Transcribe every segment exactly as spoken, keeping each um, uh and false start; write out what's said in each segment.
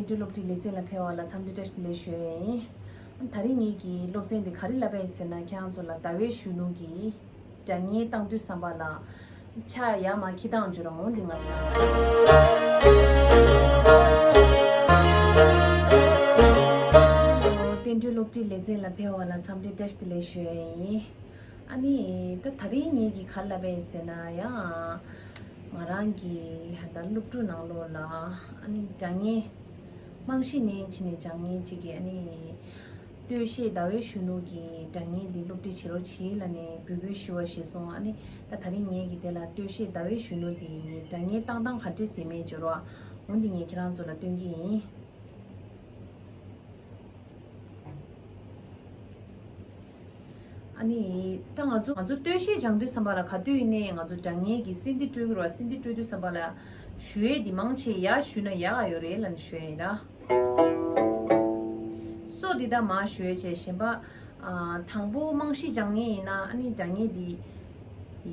བརྙན་འཕྲིན་སློབ་ཁྲིད་ལེ་ཚན་ལ་ཕེབས་པ་ལ་འཚམས་འདྲི་བཀྲ་ཤིས་བདེ་ལེགས་ཞུ་ཡས་ཡིན། ད་རིང་ངེད་ཀྱི་སློབ་ཚན་འདི་ག་རེ་བསླབ་པ་ཡིན་ཟེར་ན། ཁྱེད་རང་ཚོ་ལ་ཟླ་བའི་གཞོན་ནུ་གི་སྒྲ་སྙན་བཏང་དུས་ཙམ་པ་ལ་ཆ་ཡ་མ་འཁྱེར་སྟངས་འཇུ་རང་འོང་འདི་ང་ལ། བརྙན་འཕྲིན་སློབ་ཁྲིད་ལེ་ཚན་ལ་ཕེབས་པ་ལ་འཚམས་འདྲི་བཀྲ་ཤིས་བདེ་ལེགས་ཞུ་ཡས་ཡིན། ཨ་ནི་ད་ད་རིང་ངེད་ཀྱི་ག་རེ་བསླབ་པ་ཡིན་ཟེར་ན། ཡང་ང་རང་གི་ད་སློབ་ཕྲུག་ནང་ལོགས་ལ་ཨ་ནི་སྒྲ་སྙན་རྨང་གཞི་ནས་ཕྱིན་ནས་སྦྱང་མཁན་གཅིག་གིས་ཨ་ནི་སྟོད་གཞས་ཟླ་བའི་གཞོན་ནུ་གི་སྒྲ་སྙན་འདི་སློབ་ཁྲིད་བྱེད་རོགས་བྱེད་ལབ་ནས་འབོད་སྐུལ་ཞུ་བ་ཞིག་སོང་། ཨ་ནི་ད་ད་རིང་ངེད་ཀྱིས་དེ་ལ་སྟོད་གཞས་ཟླ་བའི་གཞོན་ནུ་འདི་ངས་སྒྲ་སྙན་བཏང་སྟངས་ག་འདྲས་ཟེར་མེད་སྦྱོར་བ་འོ་འདི་ངས་ཁྱེད་རང་ཚོ་ལ་སྟོན་གྱི་ཡིན། ཨ་ནི་ད་ང་ཚོ་ང་ཚོ་སྟོད་གཞས་སྦྱང་དུས་ཙམ་པ་ལ་ག་དུས་ཡིན་ནའི་ང་ཚོ་སྒྲ་སྙན་གྱི་སེན་ཏི་སྤྲོད་ཀྱི་རེད་བ། སེན་ཏི་སྤྲོད་དུས་ཙམ་པ་ལ་གཞུ་ཡས་འདི་མང་ཆེ་ཡར་གཞུས་ན་ཡག་ཡོད་རེད་ལབ་ནས་གཞུ་ཡས་ཡིན་ར། སོ་འདི་ད་མར་གཞུ་ཡས་བྱས། གཞན་པ་ཨ་དང་པོ་རྨང་གཞི་སྦྱང་མཁན་ཡིན་ན་ཨ་ནི་སྒྲ་སྙན་འདི་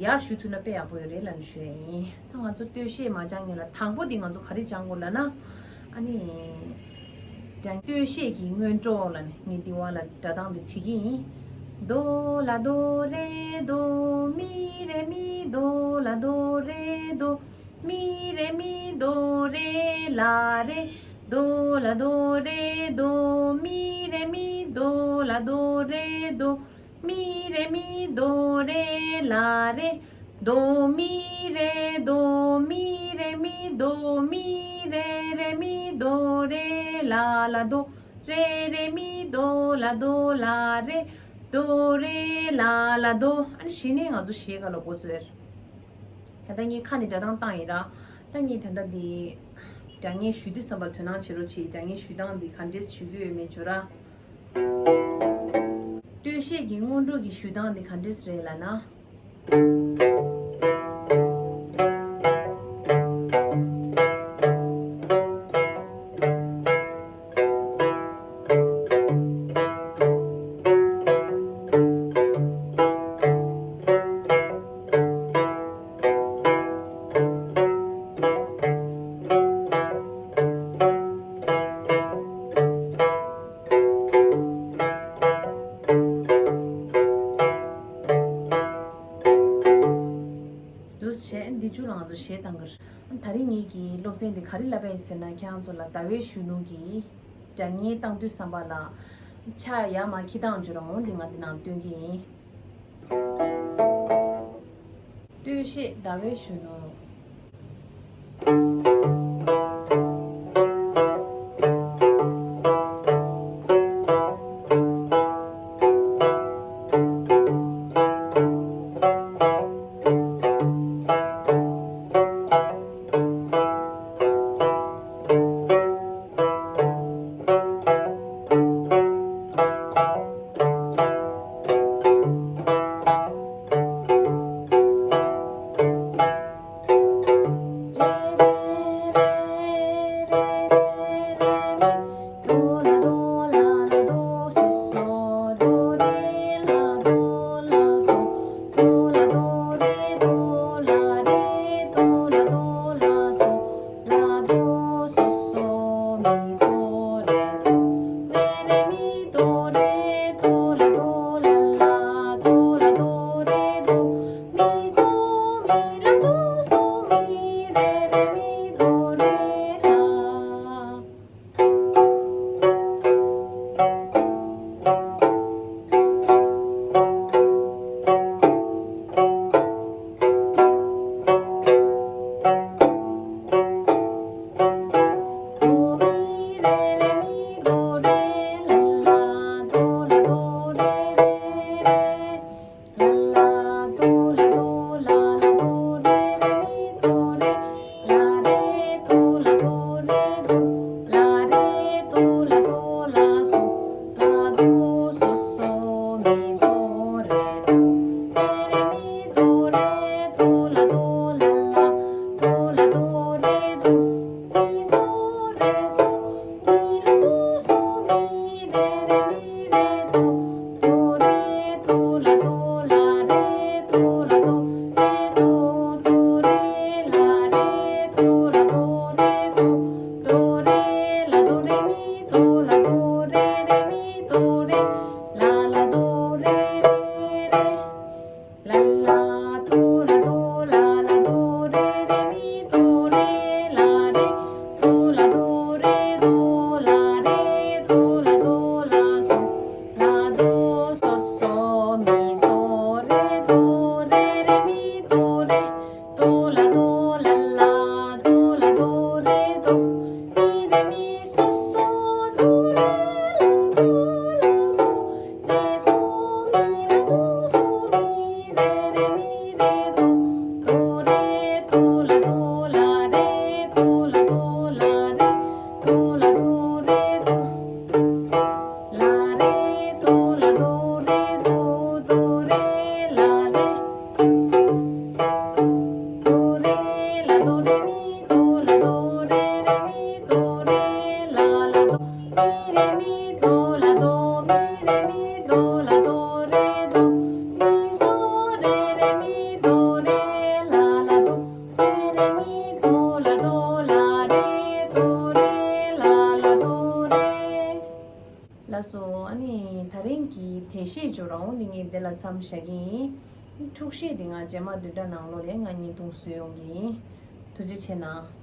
ཡར་གཞུ་ཐུབ་ན་དཔེ་ཡག་པོ་ཡོད་རེད་ལབ་ནས་གཞུ་ཡས་ཡིན། ད་ང་ཚོ་སྟོད་གཞས་མ་སྦྱང་མཁན་ལ་དང་པོ་འདི་ང་ཚོ་ག་རེ་སྦྱང་དགོས་ལབ་ན། ཨ་ནི་སྒྲ་སྟོད་གཞས་ཀྱི་སྔོན་འགྲོ་ལབ་ནས་ངས་འདི་བ་ལ་སྒྲ་གདངས་འདི་བྲིས་ཀྱི་ཡིན། རྡོ་ལ་རྡོ་རེ་རྡོ། མི་རེ་མི། རྡོ་ལ་རྡོ་རེ་རྡོ། མི་རེ་མི། རྡོ་རེ་ལ་རེ། རྡོ་ལ་རྡོ་རེ་རྡོ། མི་རེ་མི། རྡོ་ལ་རྡོ་རེ་རྡོ། མི་རེ་མི། རྡོ་རེ་ལ་རེ། རྡོ་མི་རེ། རྡོ་མི་རེ་མི། རྡོ་མི་རེ་རེ་མི། རྡོ་རེ་ལ་ལ་རྡོ། རེ་རེ་མི། རྡོ་ལ་རྡོ་ལ་རེ། རྡོ་རེ་ལ་ལ་རྡོ། ཨ་ནི་གཞི་ནས་ང་ཚོ་གཞས་སྒང་ལ་འགོ་བཙུགས། ད་ལྟ་ངས་ཁ་ནས་སྒྲ་གདངས་བཏང་ཡིན་ར། ད་ངས་ད་ལྟ་འདི་སྒྲ་སྙན་གཞུ་དུས་ཙམ་པར་དོ་སྣང་བྱེད་རོགས་གྱིས། སྒྲ་སྙན་གཞུ་སྟངས་འདི་ག་འདྲས་གཞུ་གི་ཡོད་མེད་བརྗོད་ར། སྟོད་གཞས་ཀྱི་སྔོན་འགྲོ་གི་གཞུ་སྟངས་འདི་ག་འདྲས་རེད་ལབ་ན། འདུག་བྱས། འདི་མཇུག་ལ་ང་ཚོ་གཞས་བཏང་གི་རེད། ད་རིང་ངེད་ཀྱི་སློབ་ཚན་འདི་ག་རེ་བསླབ་པ་ཡིན་ཟེར་ན། ཁྱེད་རང་ཚོ་ལ་ཟླ་བའི་གཞོན་ནུ་གི་སྒྲ་སྙན་བཏང་དུས་ཙམ་པ་ལ་ཆ་ཡ་མ་འཁྱེར་སྟངས་འཇུ་རང་འོང་འདི་ང་འདི་ནང་སྟོན་གྱི་ཡིན། སྟོད་གཞས་ཟླ་བའི་གཞོན་ནུ། ལགས་སོ། ཨ་ནི་ད་རིང་གི་དེ་ཤེས་ཇོ་རང་འདི་ངས་འདི་ལ་མཚམས་བཞག་གི་ཡིན། འཁྲུག་གཞས་འདི་ང་རྗེས་མ་བདུན་ཕྲག་ནང་ལོགས་ལ་ང་བརྙན་ཐུང་བཟོས་ཡོང་གི་ཡིན། ཐུགས་རྗེ་ཆེ་གནང་།